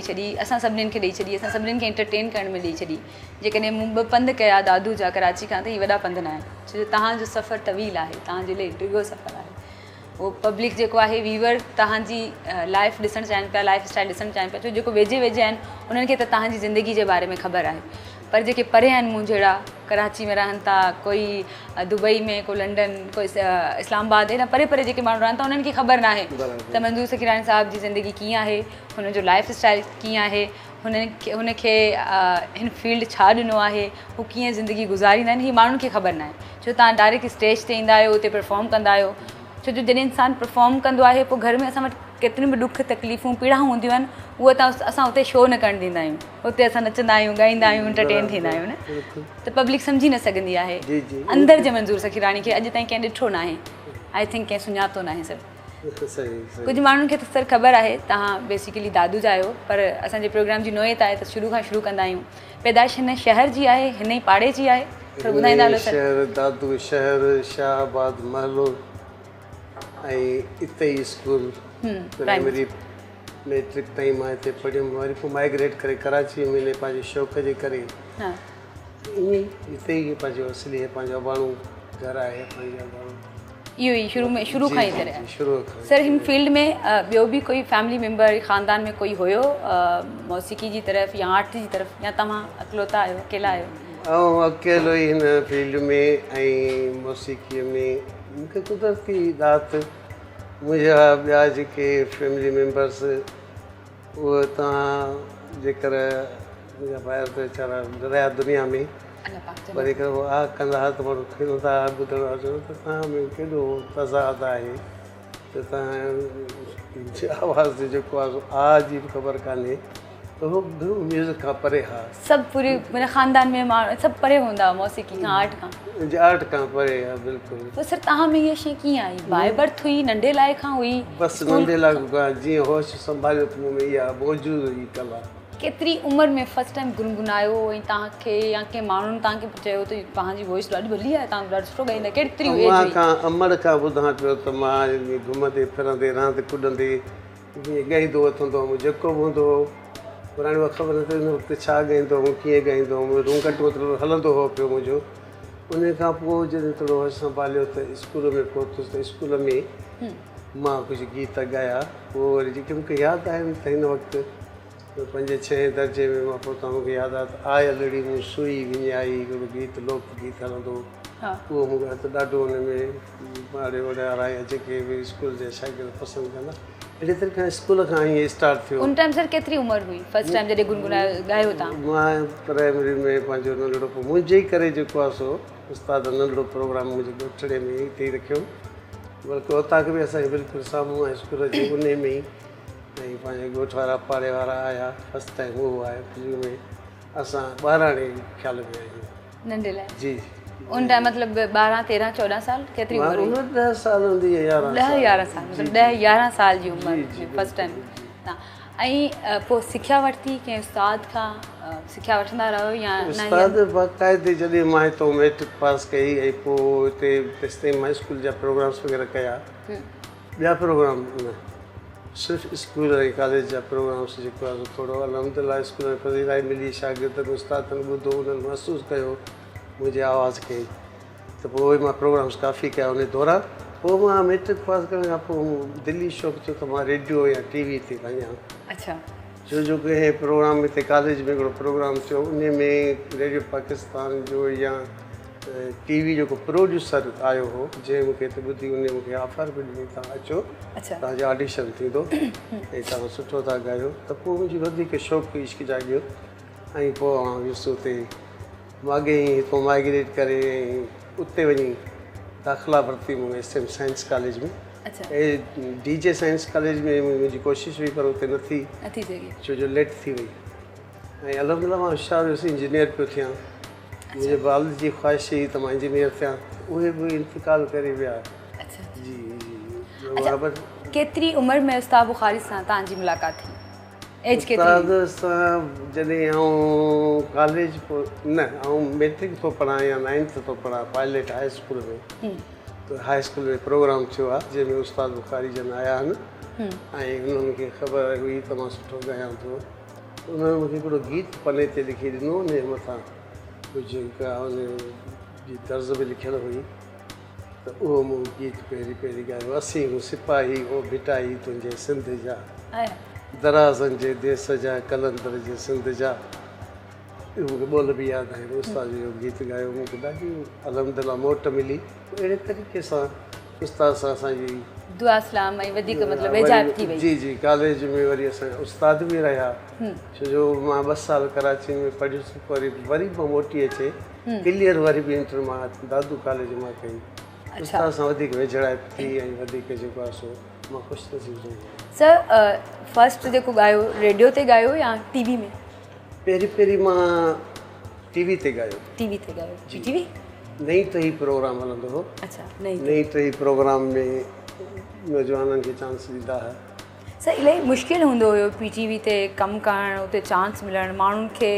ڇڏي، اسان سڀنين کي ڏئي ڇڏي، اسان سڀنين کي انٽرٽين ڪرڻ ۾ ڏئي ڇڏي. جيڪڏهن مون ٻه پنڌ ڪيا دادو جا ڪراچي کان ته هي وڏا پنڌ نه آهن، ڇو جو توهان جو سفر طويل آهي، توهان جي لاء ڊگهو سفر آهي. اهو پبلڪ جيڪو آهي ويور توهان جي لائف ڏسڻ چاهين پيا، لائف اسٽائل ڏسڻ چاهين پيا، ڇو جيڪو ويجهي ويجهي آهن انهن کي ته توهان جي زندگي جي باري ۾ خبر آهي، پر جيڪي پري آهن مون جهڙا ڪراچي ۾ رهن ٿا، ڪوئي دبئي ۾، ڪو لنڊن، ڪو اسلام آباد، هيڏا پري پري جيڪي ماڻهو رهن ٿا انهن کي خبر ناهي ته منظور سخيراڻي صاحب جي زندگي ڪيئن آهي، هن جو لائف اسٽائل ڪيئن آهي، هن کي هن فيلڊ ڇا ڏنو آهي، هو ڪيئن زندگي گذاريندا آهن، هي ماڻهن کي خبر ناهي. ڇو توهان ڊائريڪٽ اسٽيج تي ايندا آهيو، اتي پرفارم ڪندا آهيو. ڇو جو جڏهن انسان پرفارم ڪندو آهي پوء گهر ۾ اسان وٽ ڪيتريون به ڏک تڪليفون پيڙائون هونديون آهن، اهي ته اسان اتي شو نه ڪرڻ ڏيندا آهيون. اتي اسان نچندا آهيون، ڳائيندا آهيون، انٽرٽين ٿيندا آهيون نه ته پبلڪ سمجهي نه سگهندي آهي. اندر جي منظور سخيراڻي کي اڄ تائين ڪنهن ڏٺو ناهي، I think ڪنهن سڃاتو ناهي سر. ڪجهه ماڻهن کي ته سر خبر آهي توهان بيسيڪلي دادو جا آهيو، پر اسان جي پروگرام جي نوعيت آهي ته شروع کان شروع ڪندا آهيون. پيدائش هن شهر جي آهي، هن ئي پاڙي جي آهي، ٿورو ٻڌائيندا هلو سر. شهر دادو شهر، شاهه آباد محلو ۽ اتي ئي اسڪول پرائمري ميٽرڪ تائين مان هتي پڙهيم. وري پوء مائگريٽ ڪري ڪراچي ۾ وڃي پنهنجي شوق جي ڪري ائين ئي هتي ئي پنهنجو اصلي پنهنجو اباڻو گهر آهي پنهنجو اباڻو. اهو ئي شروع ۾ شروع کان ئي ڪري سر هن فيلڊ ۾ ٻيو به ڪوئي فيملي ميمبر خاندان ۾ ڪوئي هيو موسيقي جي طرف يا آرٽ جي طرف يا توهان اڪلوتا آهيو اڪيلا آهيو؟ آئون اڪيلو ئي هن فيلڊ ۾ ۽ موسيقي ۾ مون کي قدرتي ڏات منهنجا ٻيا جيڪي فيملي ميمبرس اهي توهان جيڪر منهنجا ڀائر ته ويچارا رهيا دنيا ۾ پر جيڪر هو آه ڪندا ها ته ماڻهو کلندا ها ٻڌڻ وارا چوندا ته توهان ۾ ڪيڏو تضاد آهي ته توهان جي آواز تي جيڪو آهي سو آه جي به خبر ڪانهي ته هو گهڻو ميوزڪ کان پري ها. سڀ پوري معنيٰ خاندان ۾ ماڻهو سڀ پري هوندا هئا موسيقي کان آرٽ کان. جي آرٽ کان پري ها بلڪل. پوء سر توهان ۾ اها شيء ڪيئن آئي باء برٿ هئي ننڍي لاء کان هئي. بس ننڍي لاء کان جيئن هوش سنڀاليو ته مون ۾ اها موجود هئي ڪلا. ڪيتري عمر ۾ فرسٽ ٽائيم گنگنايو ۽ توهان کي يا ڪنهن ماڻهن توهان کي چيو ته توهان جي وائس ڏاڍي ڀلي آهي توهان ڏاڍو سٺو ڳائيندا آهيو ڪيتري ايج هئي. امان کان امڙ کان ٻڌان پيو ته مان گهمندي ڦرندي راند ڪڏندي جيئن ڳائيندو وتندو هئم، جيڪو به هوندو هو، پر هاڻي اها خبر نه ته ان وقت ڇا ڳائيندو هئم، ڪيئن ڳائيندو هئم، رونگٽ مطلب هلندو هو پيو منهنجو. انهيء کان پوء جڏهن ٿورو هوش سنڀاليو ته اسڪول ۾ پهتس ته اسڪول ۾ مان ڪجهه گيت ڳايا. پوء وري جيڪي مون کي ياد آهن ته هن وقت پنجين ڇهين درجي ۾ مان پهتو مون کي ياد آهي ته آيل ڙي مون سوئي وڃائي هڪڙو گيت لوڪ گيت هلندو هو اهو مون ڳايو ته ڏاڍو ان ۾ پاڙي اوڙي وارا يا جيڪي به اسڪول جا شاگرد پسند ڪندا اهڙي طريقي سان اسڪول کان ائين اسٽارٽ ٿيو. ان ٽائيم سر ڪيتري عمر هئي فرسٽ ٽائيم جڏهن گنگنايو ڳايو توهان؟ مان پرائمري ۾ پنهنجو ننڍڙو پوء منهنجي ئي ڪري جيڪو آهي سو استاد ننڍڙو پروگرام منهنجي ڳوٺڙي ۾ اتي ئي رکيو بلڪه اوطاق به اسان جي بلڪل سامهون آهي اسڪول جي انهي ۾ ئي ۽ پنهنجي ڳوٺ وارا پاڙي وارا آيا فرسٽ ٽائيم اهو آيو جنهن ۾ اسان ٻاراڻي خيال ۾ آهيون. ننڍي لاء جي ان ٽائيم مطلب 12 13 14 سال ڪيتري عمر هئي؟ عمر 10 سال هوندي يا 11 10 11 سال مطلب 10 11 سال جي عمر ۾ فرسٽ ٽائيم ۽ پوء سکيا ورتي ڪنهن استاد کان سکيا وٺندا رهيو يا نه؟ استاد باقاعدي جڏهن مان هتو ميٽرڪ پاس ڪئي ۽ پوء هتي تيستائين مان اسڪول جا پروگرامس وغيره ڪيا ٻيا پروگرام نه صرف اسڪول ۽ ڪاليج جا پروگرامس جيڪو آهي سو ٿورو الحمدلله اسڪول ۾ پذيرائي ملي شاگردن استادن ٻڌو انهن محسوس ڪيو منهنجي آواز کي ته پوء اهي مان پروگرامس ڪافي ڪيا انهي دوران پوء مان ميٽرڪ پاس ڪرڻ کان پوء مون دلي شوق ٿيو ته مان ريڊيو يا ٽي وي تي وڃان اڇا ڇو جو ڪنهن پروگرام هتي ڪاليج ۾ هڪڙو پروگرام ٿيو انهي ۾ ريڊيو پاڪستان جو يا ٽي وي جو ڪو پروڊيوسر آيو هو جنهن مون کي هتي ٻڌي انهي مون کي آفر به ڏني توهان اچو توهان جو آڊيشن ٿيندو ۽ توهان سٺو ٿا ڳايو ته پوء منهنجي وڌيڪ شوق عشق جاڳيو ۽ پوء آئون ويس اتي ماڳهين ئي هتون مائگريٽ ڪري ۽ اتي وڃي داخلا ورتي مون S M science college ۾ D J science college ۾ منهنجي ڪوشش هئي پر اتي نه ٿي ڇو جو ليٽ ٿي وئي ۽ الحمدلله مان هوشيار هيس انجنيئر پيو ٿيان منهنجي والد جي خواهش هئي ته مان انجنيئر ٿيان اهي به انتقال ڪري ويا. جي جي برابر. ڪيتري عمر ۾ استاد بخاري سان توهان جي ملاقات ٿي؟ ايج ڪيتري هئي؟ استاد سان جڏهن آئون ڪاليج نه آئون ميٽرڪ ٿو پڙهان يا نائنٿ ٿو پڙهان پائليٽ هاء اسڪول ۾ ته هاء اسڪول ۾ پروگرام ٿيو آهي جنهن ۾ استاد بخاري جن آيا آهن ۽ انهن کي خبر هئي ته مان سٺو ڳايان ٿو. انهن مون کي هڪڙو گيت پني تي لکي ڏنو، ان جي مٿان ڪجهه ڪا ان جي طرز به لکيل هئي ته اهو مون گيت پهرين پهرين ڳايو. اسين هون سپاهي او ڀٽائي تنهنجي سنڌ جا، درازن جي ديس جا، قلندر جي سنڌ جا. اهو مون کي ٻول به ياد آهن. استاد اهو گيت ڳايو، مون کي ڏاڍي الحمدلله موٽ ملي. اهڙي طريقي سان استاد سان اسان جي دعا سلام ۽ وڌيڪ مطلب ويجهائپ ٿي وئي. جي جي ڪاليج ۾ وري اسان جا استاد به رهيا، ڇو جو مان 2 سال ڪراچي ۾ پڙهيس، وري وري به موٽي اچي ڪليئر وري به انٽر مان دادو ڪاليج مان ڪئي. استاد سان وڌيڪ ويجهڙائپ ٿي ۽ وڌيڪ جيڪو آهي سو مان خوش نصيب سمجهان. سر فرسٽ جيڪو ڳايو ريڊيو تي ڳايو يا ٽي وي ۾؟ پهرين پهرين مان ٽي وي تي ڳايو. ٽي وي تي ڳايو. پي ٽي وي؟ نئين ٽهي پروگرام هلندو هو. اڇا نئين ٽهي پروگرام ۾ نوجوانن کي چانس ڏيندا هئا. سر الاهي مشڪل هوندو هيو پي ٽي وي تي ڪم ڪرڻ، اتي چانس ملڻ، ماڻهن کي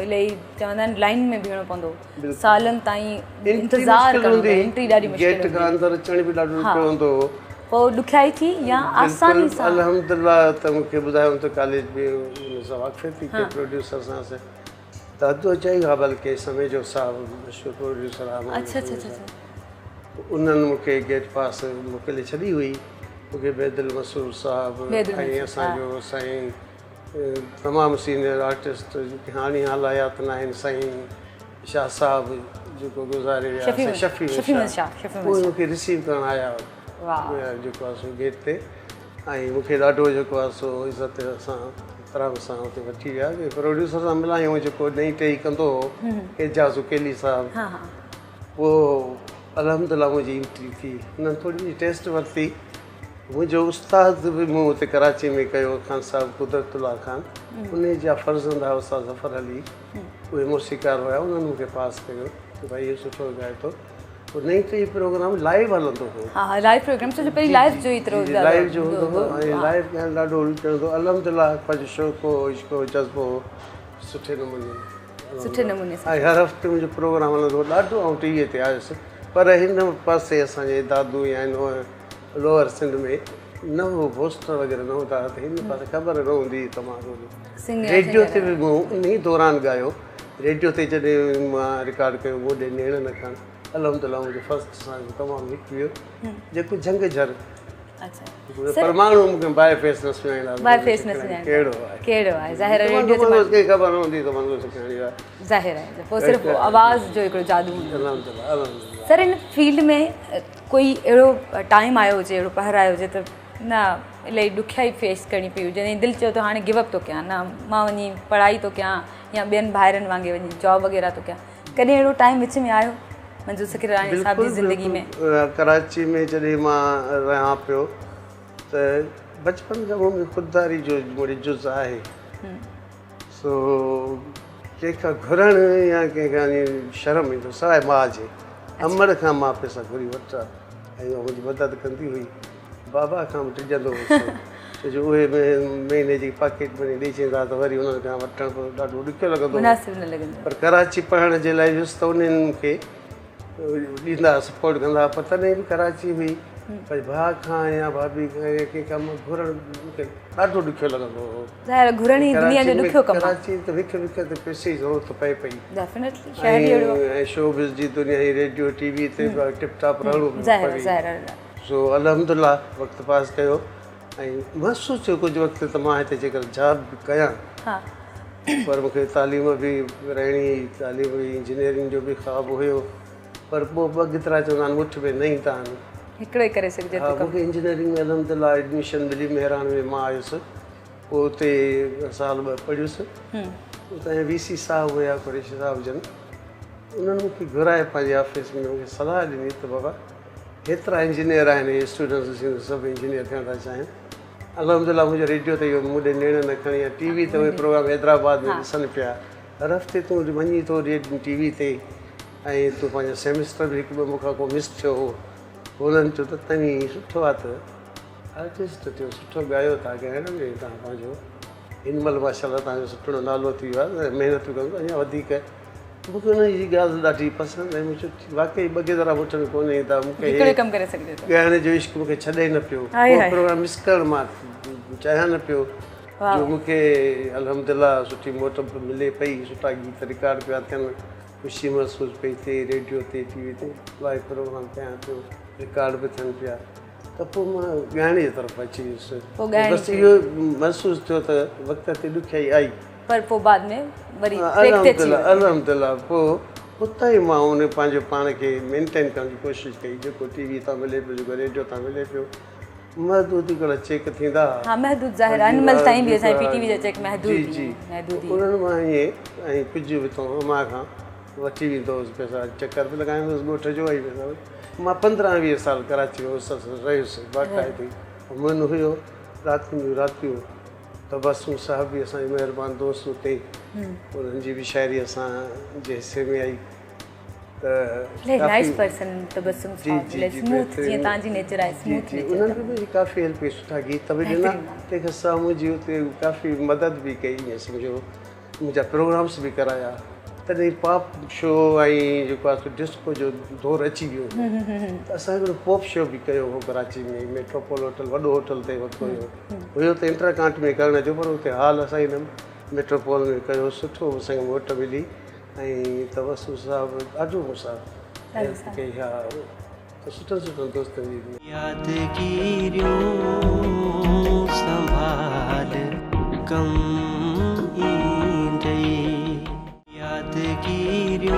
الاهي چوندا آهن لائن ۾ بيهڻو پوندو هو، سالن تائين انتظار ڪرڻو پوندو، انٽري ڏاڍي مشڪل هوندي. گيٽ کان اندر اچڻ به ڏاڍو ڏکيو هوندو هو. پوء ڏکيائي ٿي يا آساني سان؟ الحمدلله ته مون کي ٻڌايو ته ڪاليج ۾ ان سان واقفيت ٿي ڪنهن پروڊيوسر سان اسان دادو اچائي ها، بلڪه سميجو صاحب مشهور پروڊيوسر آهي، انهن مون کي گيٽ پاس موڪلي ڇڏي هئي. مون کي بيدل مسرور صاحب ۽ اسان جو سائين تمام سينئر آرٽسٽ جيڪي هاڻي حال حيات نه آهن، سائين شاهه صاحب جيڪو گذاري ويا، شفيع شاهه، اهي مون کي رسيو ڪرڻ آيا جيڪو آهي سو گيٽ تي، ۽ مون کي ڏاڍو جيڪو آهي سو عزت سان احترام سان اتي وٺي ويا. پروڊيوسر سان ملايون جيڪو نئين ٽهي ڪندو هو اعجاز اڪيلي صاحب، پوء الحمدلله منهنجي انٽري ٿي. انهن ٿوري منهنجي ٽيسٽ ورتي. منهنجو استاد به مون اتي ڪراچي ۾ ڪيو، خان صاحب قدرت الله خان، انهي جا فرزند هئا استاد ظفر علي، اهي موسيقار هيا، انهن مون کي پاس ڪيو ته ڀائي اهو سٺو ڳائي ٿو. پوء نئين ٽهي پروگرام لائيو هلندو هو. ها ها لائيو پروگرام ڇو جو پهرين لائيو جو ايترو لائيو جو هوندو هو ۽ لائيو ڳائڻ ڏاڍو ڏکيو هوندو هو. الحمدلله پنهنجو شوق هو، عشق هو، جذبو هو، سٺي نموني سٺي نموني سان ۽ هر هفتي منهنجو پروگرام هلندو هو. ڏاڍو آئون ٽي وي تي آيس، پر هن پاسي اسان جي دادو يا هن لوئر سنڌ ۾ نه هو، پوسٽر وغيره نه هوندا هئا ته هن پاسي خبر نه هوندي هئي ته مان ريڊيو تي به مون انهي دوران ڳايو. ريڊيو تي جڏهن مان رڪارڊ ڪيو مون ڏي نيڻ نه کڻ، الحمدلله منهنجو فرسٽ سانگ تمام هٽ ويو، جيڪو جهنگ جهر. پر ماڻهو مون کي باء فيس نه سڃاڻيندا، باء فيس نه سڃاڻيندا ڪهڙو آهي ڪهڙو آهي، ظاهر آهي ريڊيو تي ماڻهو کي خبر نه هوندي ته منظور سکياڻي آهي، ظاهر آهي پوء صرف آواز جو هڪڙو جادو هوندو. الحمدلله الحمدلله. سر هن فيلڊ ۾ ڪوئي اهڙو ٽائيم آيو هجي، اهڙو پهر آيو هجي ته نه الاهي ڏکيائي فيس ڪرڻي پئي هجي ۽ دل چيو ته هاڻي گيو اپ ٿو ڪيان، نه مان وڃي پڙهائي ٿو ڪيان يا ٻين ڀائرن وانگي وڃي جاب وغيره ٿو ڪيان، ڪڏهن اهڙو ٽائيم وچ ۾ آيو منظور سکيراڻي صاحب جي زندگي ۾؟ ڪراچي ۾ جڏهن مان رهان پيو ته بچپن کان مون ۾ خودداري جو مڙئي جز آهي، سو ڪنهن کان گهرڻ يا ڪنهن کان شرم ايندو سواء ماء جي. امڙ کان مان پئسا گهري وٺان ۽ اها منهنجي مدد ڪندي هئي. بابا کان به ڊڄندو هوس، ڇو جو اهي مهيني جي پاڪيٽ مني ڏئي ڇڏيندا ته وري انهن کان وٺڻ به ڏاڍو ڏکيو لڳندو هو. مناسب نه لڳندو. پر ڪراچي پڙهڻ جي لاء ويس ته انهن مون کي ڏيندا هئا، سپورٽ ڪندا هئا، پر تڏهن به ڪراچي هئي، پر ڀاء کان يا ڀاڀي کان يا ڪنهن کان مان گهرڻ مون کي ڏاڍو ڏکيو لڳندو هو. ظاهر آهي گهرڻ ئي دنيا جو ڏکيو ڪم آهي. ڪراچي ته وک وک تي پئسي جي ضرورت پئي پئي. ڊيفينيٽلي شهر ئي اهڙو آهي. ۽ شو بز جي دنيا هي ريڊيو ٽي وي تي به ٽپ ٽاپ رهڻو پيو ظاهر آهي ظاهر آهي. سو الحمدلله وقت پاس ڪيو ۽ محسوس ٿيو ڪجهه وقت ته مان هتي جيڪر جاب به ڪيان پر مون کي تعليم به رهڻي هئي، تعليم به انجنيئرنگ جو به خواب هيو، پر پوء ٻه گدرا چوندا آهن مٺ ۾ نه ايندا آهن، هڪڙو ئي ڪري سگهجي ٿو ڪم. مون کي انجنيئرنگ ۾ الحمدلله ايڊميشن ملي، مهراڻ ۾ مان آيس، پوء اتي سال ٻه پڙهيس، اتان جا وي سي صاحب هيا قريشي صاحب جن، انهن مون کي گهرائي پنهنجي آفيس ۾ مون کي صلاح ڏني ته بابا هيترا انجنيئر آهن، هي اسٽوڊنٽس سڀ انجنيئر ٿيڻ ٿا چاهين، الحمدلله منهنجو ريڊيو تي اهو مون ڏي نيڻ نه کڻي يا ٽي وي تي اهي پروگرام حيدرآباد ۾ ڏسن پيا، هر هفتي تون وڃين ٿو ٽي وي تي ۽ تون پنهنجو سيمسٽر به هڪ ٻه مون کان ڪو مس ٿيو هو، هنن چيو ته توهين سٺو آهي ته آرٽسٽ ٿيو، سٺو ڳايو ٿا، ڳائڻ ۾ توهان پنهنجو هن مهل ماشاءالله توهان جو سٺو نالو ٿي ويو آهي، محنت به ڪندو اڃا وڌيڪ. مون کي انهن جي ڳالهه ڏاڍي پسند آئي، مون چيو واقعي ٻه گدرا مٺ ۾ ڪونه ايندا، مون کي هڪڙو ڪم ڪري سگهجي ٿو. ڳائڻ جو عشق مون کي ڇڏي نه پيو، ڪو پروگرام مس ڪرڻ مان چاهيان نه پيو. جو مون کي الحمدلله سٺي موٽ به ملي پئي، سٺا گيت رڪارڊ پيا ٿين، خوشي محسوس پئي ٿئي، ريڊيو تي ٽي وي تي لائيو پروگرام ڪيان پيو، رڪارڊ به ٿين پيا ته پوء مان ڳائڻ جي طرف اچي ويس. بس اهو محسوس ٿيو ته وقت تي ڏکيائي آئي. پر پوء بعد ۾ وري ٽريڪ تي اچي ويو. الحمدلله پوء اتان ئي مان ان پنهنجو پاڻ کي مينٽين ڪرڻ جي ڪوشش ڪئي، جيڪو ٽي وي تان ملي پيو، جيڪو ريڊيو تان ملي پيو. محدود هڪڙا چيڪ ٿيندا ها. ها محدود ظاهر آهي هن مهل تائين به اسان جي پي ٽي وي جا چيڪ محدود ئي آهن محدود ئي انهن مان ائين ۽ ڪجهه به اتان امان کان وٺي ويندو هوس پئسا چڪر به لڳائيندو هوس ڳوٺ جو ۽ پئسا مان 15 20 سال ڪراچي ۾ مسلسل رهيس باقاعدي من هيو راتين جون راتيون تبسم صاحب به اسان جو مهربان دوست اتي انهن جي به شاعري اسان جي حصي ۾ آئي. الاهي نائيس پرسن تبسم صاحب الاهي سموٿ جيئن توهان جي نيچر آهي سموٿ نيچر انهن به منهنجي ڪافي هيلپ ڪئي سٺا گيت به ڏنا تنهن کان سواء منهنجي اتي ڪافي مدد به ڪئي ائين سمجهو منهنجا پروگرامس به ڪرايا تڏهن پاپ شو ۽ جيڪو آهي سو ڊسڪو جو دور اچي ويو هو ته اسان هڪڙو پاپ شو به ڪيو هو ڪراچي ۾ ميٽروپول هوٽل وڏو هوٽل تنهن وقت هيو هيو ته انٽر ڪانٽ ۾ ڪرڻ جو پر اتي هال اسان هن ميٽروپول ۾ ڪيو سٺو اسان کي موٽ ملي ۽ تبسم صاحب ڏاڍو مون سان هيلپ ڪئي ها ته سٺن سٺن دوستن جي. يادگيريون سنڀال ڪم ايندئي يادگيريون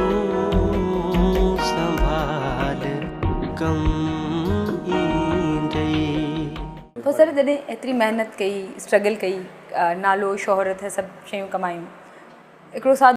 سنڀال ڪم ايندئي. پوء سر جڏهن ايتري محنت ڪئي اسٽرگل ڪئي نالو شهرت سڀ شيون ڪمايون هڪڙو سادو.